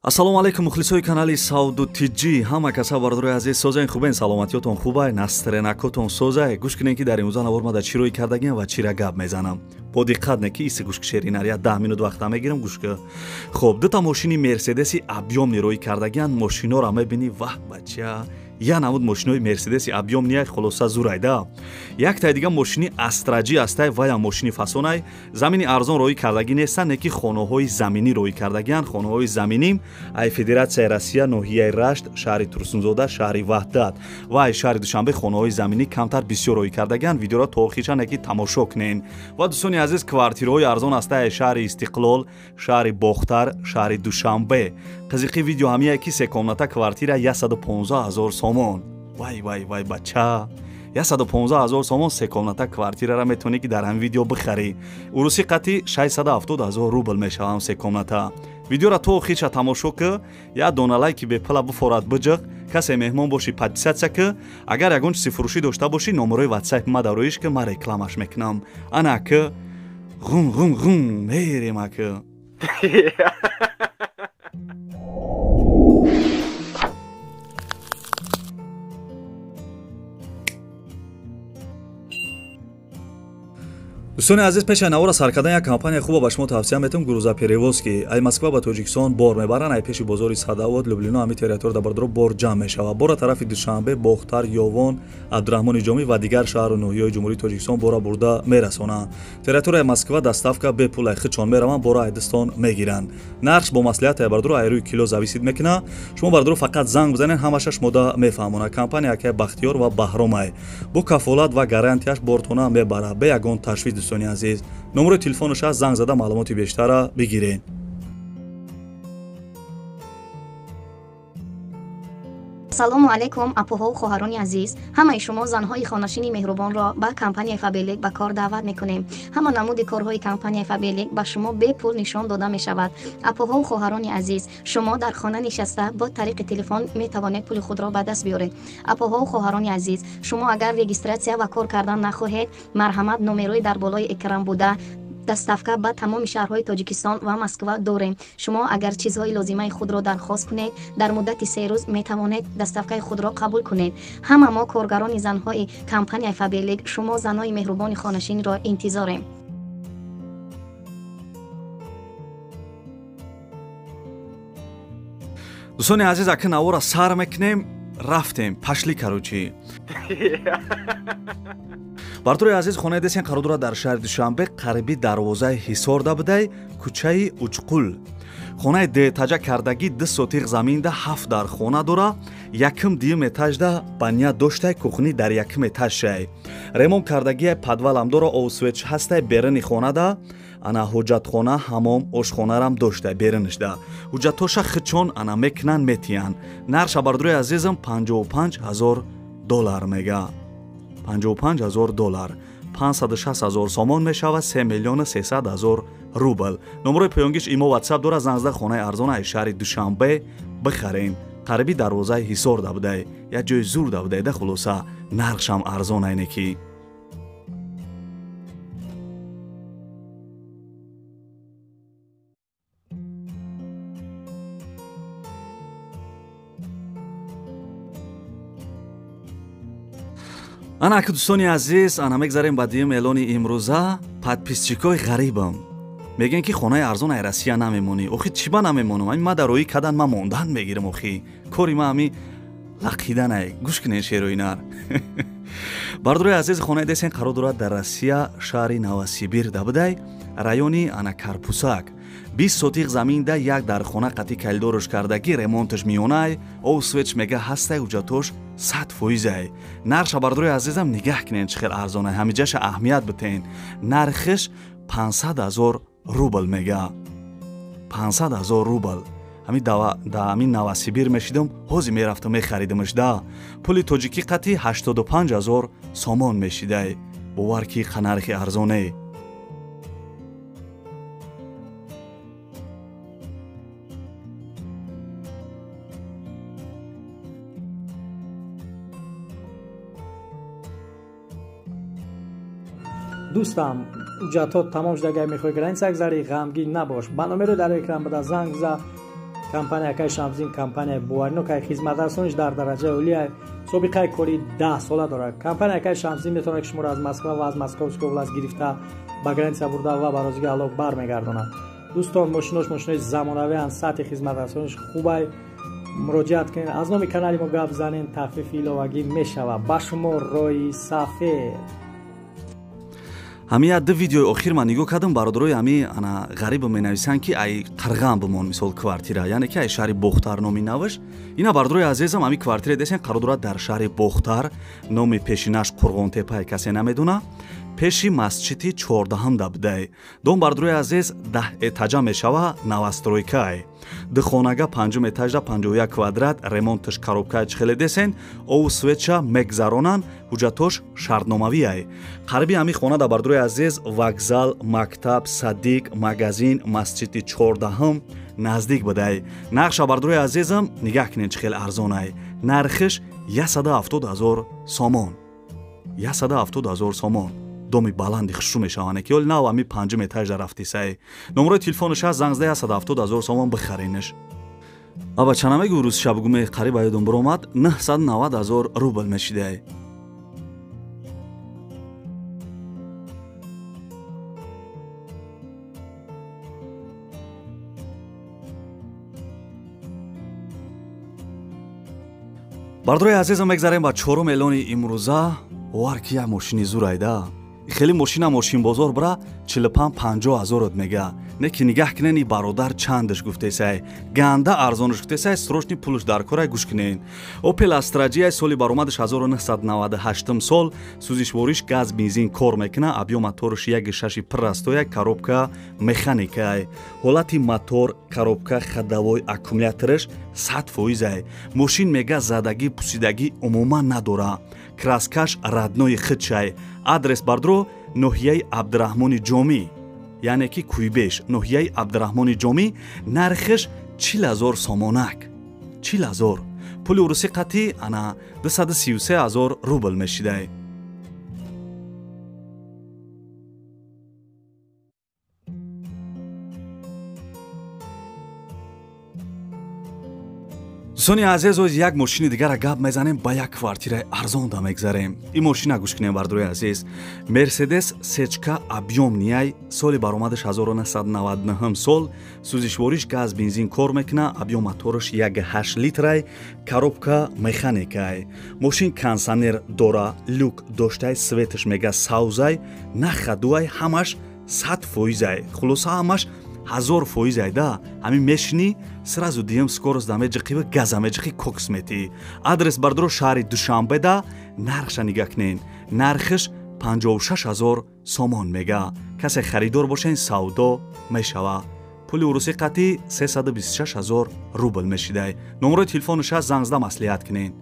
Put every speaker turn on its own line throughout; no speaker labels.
Ассалому алайкум, мухлисои канали Савду ТЖ. Ҳама каса бародарои азиз, созаен, хубен, саломатиётон хубай, настренакотон созай. Гӯш кунем, ки дар имрӯза навор ма дар чӣ рӯй кардагиам ва чира гап мезанам. Бо диққат не ки иси гӯш шеринар, я 10 минут вақта мегирам, гӯш ки. Хоб, дута мошини Мерседеси объёмни рӯй кардагиан, мошинора мебини, ваҳ бача. Я намуд мошинои Мерседеси объёмния, хулоса зурайда. Яктай дига мошини Астраҷи астай, вая мошини фасонай. Замини арзон рӯй кардагӣ нестан, не ки хонаҳои заминӣ рӯй кардагиан, хонаҳои заминӣ ай Федератсияи Россия, ноҳияи Рашт, шаҳри Турсунзода, шаҳри Ваҳдат ва ай шаҳри Душанбе хонаҳои заминӣ камтар бисёр рӯй кардагиан. Видеоро то охирша не ки тамошо кунен. Ва дӯстони азиз, квартираҳои арзон астай ай шаҳри Истиқлол, шаҳри Бохтар, шаҳри Душанбе. Қизиқи видео ҳамияе ки се комната квартира 115 ҳазор сомон. Вай вай вай бача, 115 ҳазор сомон се комната квартирара метавонӣ ки дар ҳамин видео бихарӣ. Урусӣ қати 670 ҳазор рубл мешавам се комната. Видеора то охирша тамошо ки, як дона лайки бепула буфорад биҷиқ, касе меҳмон бошӣ подписатсия ки, агар ягон чизи фурӯшӣ дошта бошӣ номерои ватсап ма дароиш ки ман рекламаш мекунам. Ана ки ғум ғум ғум мерем аки. Дӯстони азиз, пеш аз навора сар кардан як компания хуба ба шумо тавсия метавам, грузоперевозки. Ай Москва ба Тоҷикистон бор мебаранд, ай пеши бозори Садавод, Люблино, ҳами территория дар бор ҷамъ мешавад. Бора тарафи Душанбе, Бохтар, Ёвон, Абдураҳмони Ҷомӣ ва дигар шаҳру ноҳияҳои Ҷумҳурии Тоҷикистон бора бурда мерасонанд. Территорияи Москва доставка бепул, ай худшон мераванд, бора айдистон мегиранд. Нархш бо маслиҳат ай бардоро ай рӯи кило зависид мекунад. Шумо бардоро фақат занг бизанед, ҳамаша шумода мефаҳмонад. Компания акай Бахтиёр ва Баҳромай бо кафолат ва гарантияш бортона мебарад, бе ягон ташвиш. Дӯстони азиз, номерои телефонаш аст, занг зада маълумоти бештарра бигиред.
Ассалому алайкум, апоҳову хоҳарони азиз. Ҳамаи шумо занҳои хонашини меҳрубонро ба компанияи Фаберлик ба кор даъват мекунем. Ҳама намуди корҳои компанияи Фаберлик ба шумо бепул нишон дода мешавад. Апоҳову хоҳарони азиз, шумо дар хона нишаста бо тариқи телефон метавонед пули худро ба даст биёред. Апоҳову хоҳарони азиз, шумо агар регистратсия ва кор кардан нахоҳед, марҳамат номерои дар болои экран буда доставка ба тамоми шаҳрҳои Тоҷикистон ва Москва дорем. Шумо агар чизҳои лозимаи худро дархост кунед, дар муддати 3 рӯз метавонед доставкаи худро қабул кунед. Ҳама мо коргарони занҳои компанияи Фаберлик шумо занои меҳрубони хонашинро интизорем.
Дӯстони азиз, ака навора сар мекунем, рафтем, пашли короче. Бардори азиз, хонаи десен қарор дорад дар шаҳри Душанбе, қариби дарвозаи Ҳисорда будай, кӯчаи Учқул. Хонаи дуэтажа кардагӣ, 2 сотиқ заминда, 7 дар хона дора, якм дуюм этажда ба ният доштай, кухни дар якм этаж шай. Ремонт кардагия, подвалам дора, овсвеч ҳастай, берини хонада, ана ҳуҷҷатхона, ҳамом, ошхонарам доштай беринишда. Ҳуҷҷатҳоша хичон ана мекунанд, метиянд. Нарша бардори азизам 55 ҳазор доллар мега. 55 ҳазор доллар, 560 ҳазор сомон мешавад, 3 миллиону 300 ҳазор рубл. Номерои поёнгиш имо ватсап дорад, занг зада хонаи арзон ай шаҳри Душанбе бихарен. Қариби дарвозаи Ҳисорда будай, як ҷои зурда будай да, хулоса нархшам арзон айне ки. Ана ака дӯстони азиз, ана мегзарем ба дуюм эълони имрӯза. Подписчикои ғарибам мегӯянд, ки хонаи арзон ай Россия намемонӣ. Охи чӣ ба намемонам? Ами ма дар роҳӣ кадан ма мондан мегирам. Охи кори ма ами лақиданай. Гӯш кунед шерои нар. Бардорои азиз, хонаи десен қарор дорад дар Россия, шаҳри Новосибир дабудай, райони ана Карпусак. 20 сотиқ заминда, як дар хона қати калидорош кардагӣ, ремонташ миёнай, овсвеч мега ҳастай, ҳуҷҷатош 100%. Нарша бардорои азизам нигаҳ кунед, чӣ хел арзонай, ҳамиҷаша аҳамият битен. Нархиш 500 ҳазор рубл мега. 500 ҳазор рубл. Ҳами да ҳамин Новосибир мешидам, ҳози мерафтам мехаридамаш да. Пули тоҷикӣ қати 85 ҳазор сомон мешидай. Бовар ки қа нархи арзоне.
Дӯстам, ҳуҷҷатҳо тамом шуда, агар мехоҳӣ граница гузарӣ, ғамгин набош. Ба номеро дар экран буда занг зад. Компания акай Шамсиддин компания боваринок ай, хизматрасониш дар дараҷаи олӣ ай, собиқаи кори 10 сола дорад. Компания акай Шамсиддин метавонад ки шуморо аз Москва ва аз Московской област гирифта ба граница бурда ва ба розиги Аллоҳ бармегардонад. Дӯстон, мошинош мошинои замонавианд, сатҳи хизматрасониш хубай. Муроҷиат кунед, аз номи канали мо гап занен, тахфифи иловагӣ мешавад. Ба шумо роҳи сафед.
Ҳамин як ду видеои охир ман нигоҳ кардам, бародарои ҳами ана ғарибо менависанд, ки ай Қарғам бимон, мисол квартира, яъне ки ай шаҳри Бохтар номи наваш. Ина бародарои азизам, ҳами квартира десен қарор дорад дар шаҳри Бохтар, номи пешинаш Қурғонтепай, касе намедона, пеши масҷиди 14 да будай. Дом бародарои азиз 10 этажа мешава, новостройкай. Ду хонага, 5 этажда, 51 квадрат, ремонташ коробкаи чихеле десен, ову светша мегзаронанд, ҳуҷҷатош шартномавиай. Қариби ҳамин хона да бародарои азиз вокзал, мактаб, садик, магазин, масҷиди 14 наздик будай. Нақша бародарои азизам нигаҳ кунед чӣ хел арзонай. Нархиш 170 ҳазор сомон. 170 ҳазор сомон. Доми баланди хушрӯ мешаванд, ки ҳоли нав ҳами 5 этажда рафтисай. Номерои телефонаш ҳаст, занг зада 170 ҳазор сомон бихаренаш. Аба чана мегӯ рӯзи шабгуме қариб аёдум биромад, 990 ҳазор рубл мешидай. Бародарои азизам, мегзарем ба чорум эълони имрӯза. Овар ки як мошини зур айда. Хеле мошина мошинбозор бира 45-50 ҳазорот мега. Не ки нигаҳ кунен, и бародар чандаш гуфтесай. Ганда арзонаш гуфтесай, срочный пулш дар корай, гӯш кунен. Opel Astra G соли баромадаш 1998 сол, сӯзишвориш газ бензин кор мекуна, объём мотораш 1.6 пур астоя, коробка механикай. Ҳолати мотор, коробка, ходовой, аккумулятораш 100%. Мошин мега задагӣ, пусидагӣ умуман надора. Краскаш родной худшай. Адрес бардро ноҳияи Абдураҳмони Ҷомӣ, яъне ки Куйбеш, ноҳияи Абдураҳмони Ҷомӣ, нархиш 40 ҳазор сомонак. 40 ҳазор. Пули урусӣ қатъи ана 233 ҳазор рубл мешидай. Дӯстони азиз, оз як мошини дигара гап мезанем, ба як квартираи арзон да мегзарем. Ин мошина гӯш кунем, бародарои азиз. Мерседес сечка объёмнияй, соли баромадаш 1999 сол, сӯзишвориш газ бензин кор мекуна, объём мотораш 1.8 литрай, коробка механикай. Мошин кондиционер дора, люк доштай, светаш мега савзай, на ходуай, ҳамаш 100%. Хулоса ҳамаш 1000% айда. Ҳамин мешини сразу дием скорость да меҷиқи ва газа меҷиқи, кокс метӣ. Адрес бардоро шаҳри Душанбе да, нархша нигаҳ кунен. Нархиш 56 ҳазор сомон мега. Касе харидор бошен, савдо мешава. Пули урусӣ қатъи 326 ҳазор рубл мешидай. Номерои телефонаш ҳаст, занг зада маслиҳат кунен.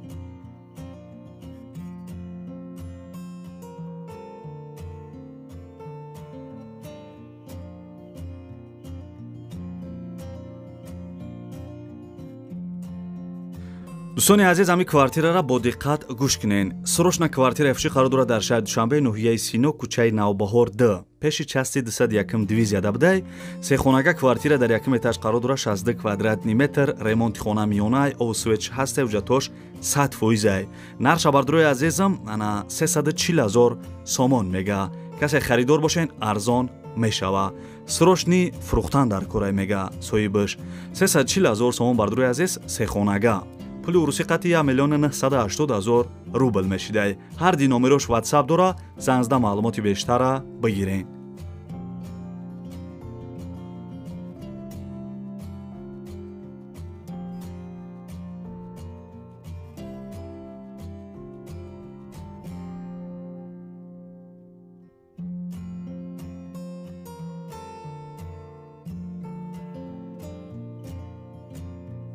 Дӯстони азиз, ҳамин квартирара бо диққат гӯш кунен. Срочно квартира фши қарор дорад дар шаҳри Душанбе, ноҳияи Сино, кӯчаи Навбаҳор Д, пеши части 201 дивизияда будай. Сехонага квартира дар якум этаж қарор дорад, 62 квадратный метр, ремонти хона миёнай, обу светш ҳастай, ҳуҷҷатош 100%. Нарша бародарои азизам ана 340 ҳазор сомон мега. Касе харидор бошен, арзон мешава. Срочный фурӯхтан дар корай мега соҳибаш. 340 ҳазор сомон бародарои азиз, сехонага. Пули урусӣ қатъи 1 980 000 рубл мешидай. Ҳар ди номерош WhatsApp дора, занг зада маълумоти бештара бигирен.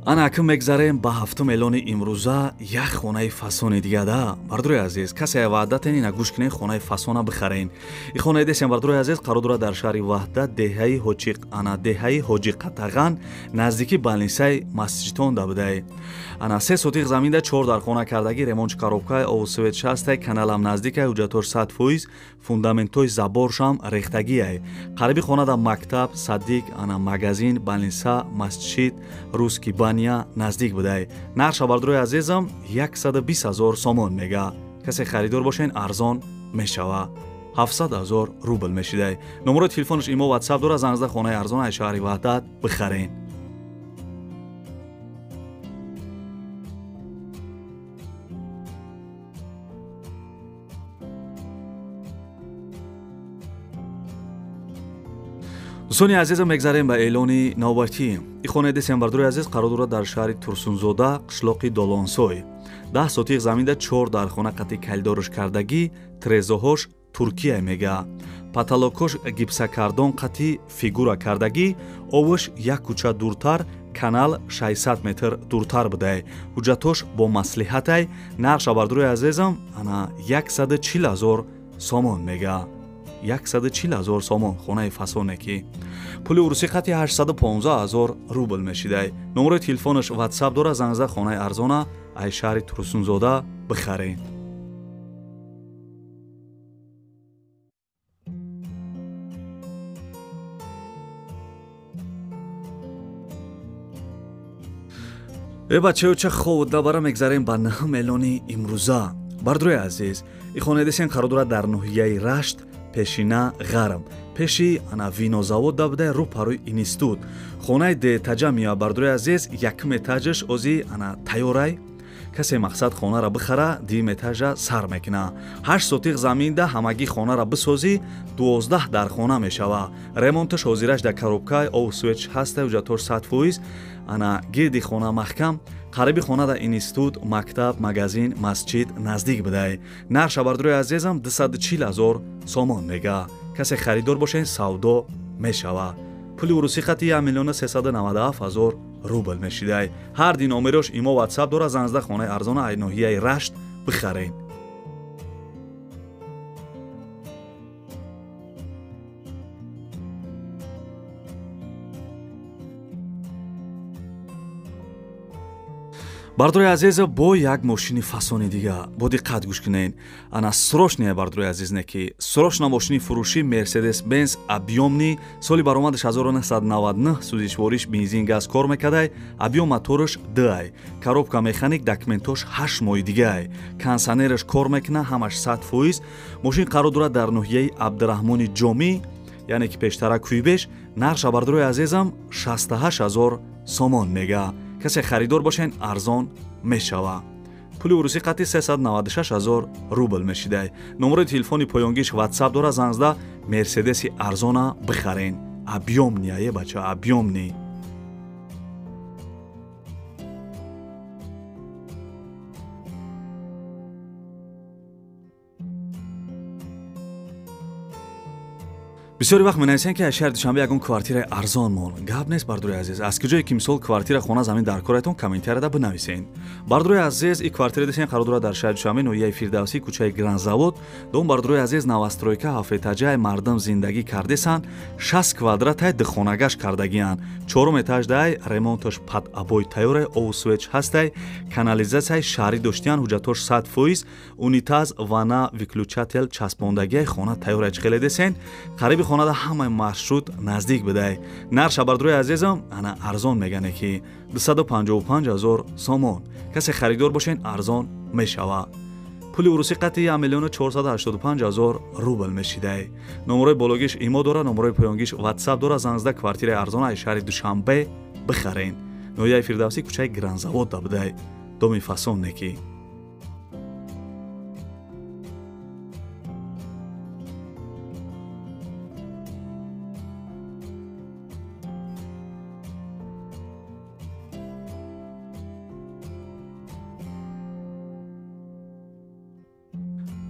Ана акм мегзарем ба ҳафтум эълони имрӯза, як хонаи фасони дигада. Бардорои азиз, касе ваъдатен ина гӯш кунен, хонаи фасона бихарен. И хонаи десем, бардорои азиз, қарор дорад дар шаҳри Ваҳдат, деҳаи Ҳоҷиқ, ана деҳаи Ҳоҷи Қатаған, наздики балнисаи масҷидон да будай. Ана 3 сотиқ заминда 4 дар хона кардагӣ, ремонт коробкай, обу свет шастай, каналам наздикай, ҳуҷҷатош 100%, фундаментои заборшам рехтагиай. Қариби хонада мактаб, садик, ана магазин, балниса, масҷид, русский баня наздик будай. Нарша бардорои азизам 120 000 сомон мега. Касе харидор бошен, арзон мешава. 700 000 рубл мешидай. Номерои телефонаш имо WhatsApp дора, занг зада хонаи арзон аз шаҳри Ваҳдат бихарен. Дӯстони азизам, мегзарем ба эълони навбатӣ. И хонаи десем, бардорои азиз, қарор дорад дар шаҳри Турсунзода, қишлоқи Долонсой. 10 сотиқ заминда 4 дар хона қати калидорш кардагӣ, трезоҳош Туркия мега. Паталокош гипсакардон қати фигура кардагӣ, овош як кӯча дуртар, канал 600 метр дуртар будай. Ҳуҷҷатош бо маслиҳатай. Нарша, бардорои азизам, ана 140 000 сомон мега. 140 000 сомон хонаи фасоне ки пули урусӣ қати 815 000 рубл мешидай. Номерои телефонаш WhatsApp дора, занг зада хонаи арзона аз шаҳри Турсунзода бихарен. Э бачаё, ча хоб дабара, мегзарем ба наҳум эълони имрӯза. Бардорои азиз, и хонаи десен қарор дорад дар ноҳияи Рашт, пешина Ғарм, пеши ана винозавод да будай, рӯ парои институт. Хонаи деэтаҷа меояд, бардорои азиз, якум этажаш ози ана тайёрай. Касе мақсад хонара бихара, дуюм этажа сар мекуна. 8 сотиқ заминда ҳамагӣ хонара бисозӣ, 12 дар хона мешава. Ремонташ ҳозираш дар коробкай, обу свет ҳастай, ҳуҷҷатош 100%, ана гирди хона маҳкам. Қариби хонада институт, мактаб, магазин, масҷид наздик будай. Нарша, бардорои азизам, 240 000 сомон мега. Касе харидор бошен, савдо мешава. Пули урусӣ қати 1 397 000 рубл мешидай. Ҳар ди номерош имо WhatsApp дора, занг зада хонаи арзона аз ноҳияи Рашт бихарен. Бардорои азиз, бо як мошини фасони дига бо диққат гӯш кунед. Ана срочная, бардорои азиз, не ки срочна мошини фурӯшӣ Мерседес Бенз объёмный, соли баромадаш 1999, сӯзишвориш бензин газ кор мекардай, объём мотораш 2, коробка механик, документош 8 моҳи дигай, кондиционераш кор мекуна, ҳамаш 100%. Мошин қарор дорад дар ноҳияи Абдураҳмони Ҷомӣ, яъне ки пештара Кӯйбеш. Нарша, бардорои азизам, 68 000 сомон мега. Касе харидор бошен, арзон мешава. Пули урусӣ қати 396 000 рубл мешидай. Номерои телефони поёнгиш WhatsApp дора, занг зада Мерседеси арзона бихарен. Объёмный ае бача, объёмный. Бисёри вақт менависанд, ки аз шаҳри Душанбе ягон квартираи арзон мон. Гап нест, бардорои азиз. Аз куҷое ки мисол квартира, хона, замин дар кораятон, комментарияда бинависед. Бардорои азиз, и квартира десен қарор дорад дар шаҳри Душанбе, ноҳияи Фирдавсӣ, кӯчаи Грандзавод. Дом, бардорои азиз, новостройка, ҳафтэтажаи, мардум зиндагӣ кардесанд, 60 квадратай духонагаш кардагиянд. Чорум этаждай, ремонташ под обой тайёрай, обу свет ҳастай, канализатсияи шаҳрӣ доштиян, ҳуҷҷатош 100%, унитаз, ванна, выключатель часпондагиай, хона тайёрай, чӣ хеле десен. Қариби хонада ҳамаи маршрут наздик будай. Нарша, бардорои азизам, ана арзон мегане ки 255 000 сомон. Касе харидор бошен, арзон мешава. Пули урусӣ қати 1 485 000 рубл мешидай. Номерои бологиш имо дора, номерои поёнгиш WhatsApp дора, занг зада квартираи арзона аз шаҳри Душанбе бихарен. Ноҳияи Фирдавсӣ, кӯчаи Грандзавод да будай. Доми фасон неки.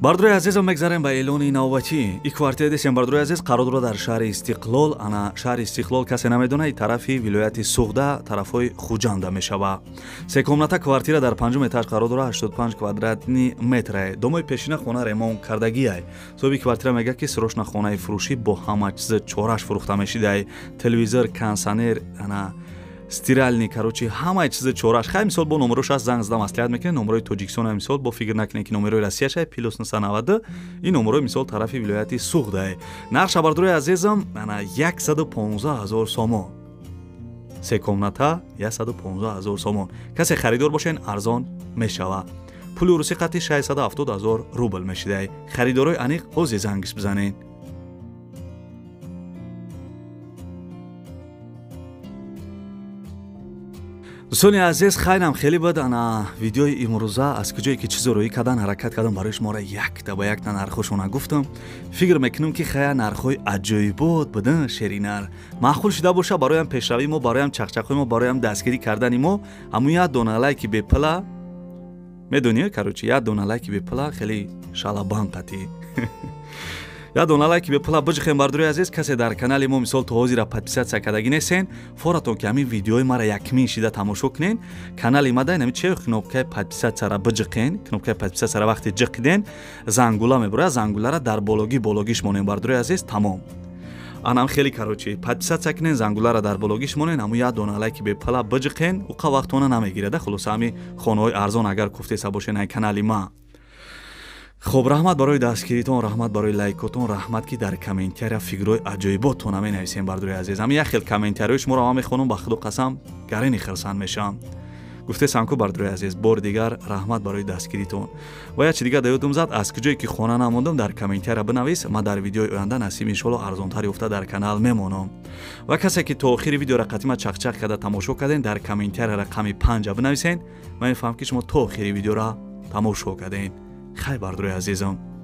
Бардорои азизам, мегзарем ба эълони навбатӣ. И квартира десем, бардорои азиз, қарор дорад дар шаҳри Истиқлол. Ана шаҳри Истиқлол касе намедона, и тарафи вилояти Суғда, тарафҳои Хуҷанда мешава. Се комната квартира дар панҷум этаж қарор дорад, 85 квадратни метре. Домои пешина хона ремонт кардагиай. Соҳиби квартира мегӯяд, ки срочно хонаи фурӯшӣ бо ҳама чиз чораш фурӯхта мешидай. Телевизор, кондиционер, ана стиральный, короче, ҳамаи чизи чораш. Хай, мисол, бо номерош аст, занг зада маслиҳат мекунед. Номерои Тоҷикистон, мисол, бо фикр накунед, ки номерои Россия шай, плюс 992, ин номерои, мисол, тарафи вилояти Суғдае. Нархша, бардорои азизам, ана 115 000 сомон. Се комната 115 000 сомон. Касе харидор бошен, арзон мешава. Пули русӣ қати 670 000 рубл мешидай. Харидорои аниқ ҳозир зангиш бизанед. Дӯстони азиз, хайрам хеле буд ана видеои имрӯза. Аз куҷое ки чизо рӯӣ кардан ҳаракат кардам, барои шуморо якта ба якта нархҳошона гуфтам. Фикр мекунам, ки хая нархҳои аҷоибот будан, шеринар маъқул шуда боша. Бароям пешравии мо, бароям чақчақҳои мо, бароям дастгирӣ кардани мо ҳамун як дона лайки бепила медонӣ, короче, як дона лайки бепила хеле шалабан қатӣ. Як дона лайки бепула биҷихем, бардорои азиз. Касе дар канали мо, мисол, то ҳозира подписаться кардагӣ нестен, форатон ки ҳамин видеои мара якмин шида тамошо кунен, канали ма дай нами че кнопкаи подписаться-ра биҷиқен. Кнопкаи подписаться-ра вақте ҷиқиден, зангула мебурад, зангулара дар бологӣ бологиш монем, бардорои азиз, тамом. Анам хеле, короче, подписаться кунен, зангулара дар бологиш монен, ҳамун як дона лайки бепула биҷиқен, уқа вақтона намегирада. Хулоса, ҳами хонаҳои арзон агар куфтеса бошен ай канали ма. Хоб, раҳмат барои дастгиритон, раҳмат барои лайкотон, раҳмат, ки дар комментария фикрҳои аҷоиботона менависем, бардорои азиз. Ҳамин як хел комментариҳои шуморо ман мехонам, ба худо қасам, гарини хирсанд мешавам. Гуфтесам ку, бардорои азиз, бори дигар раҳмат барои дастгиритон. Ва як чи дигар да ёдум зад, аз куҷое ки хона намондам, дар комментария бинавис, ман дар видеои оянда насиб иншоалло арзонтар ёфта дар канал мемонам. Ва касе ки то охири видеоро қатима чақчақ карда тамошо кардем, дар комментария рақами панҷа бинависен, ман мефаҳмам, ки шумо то охири видеоро тамошо кардем. Хай, бардорои азизам.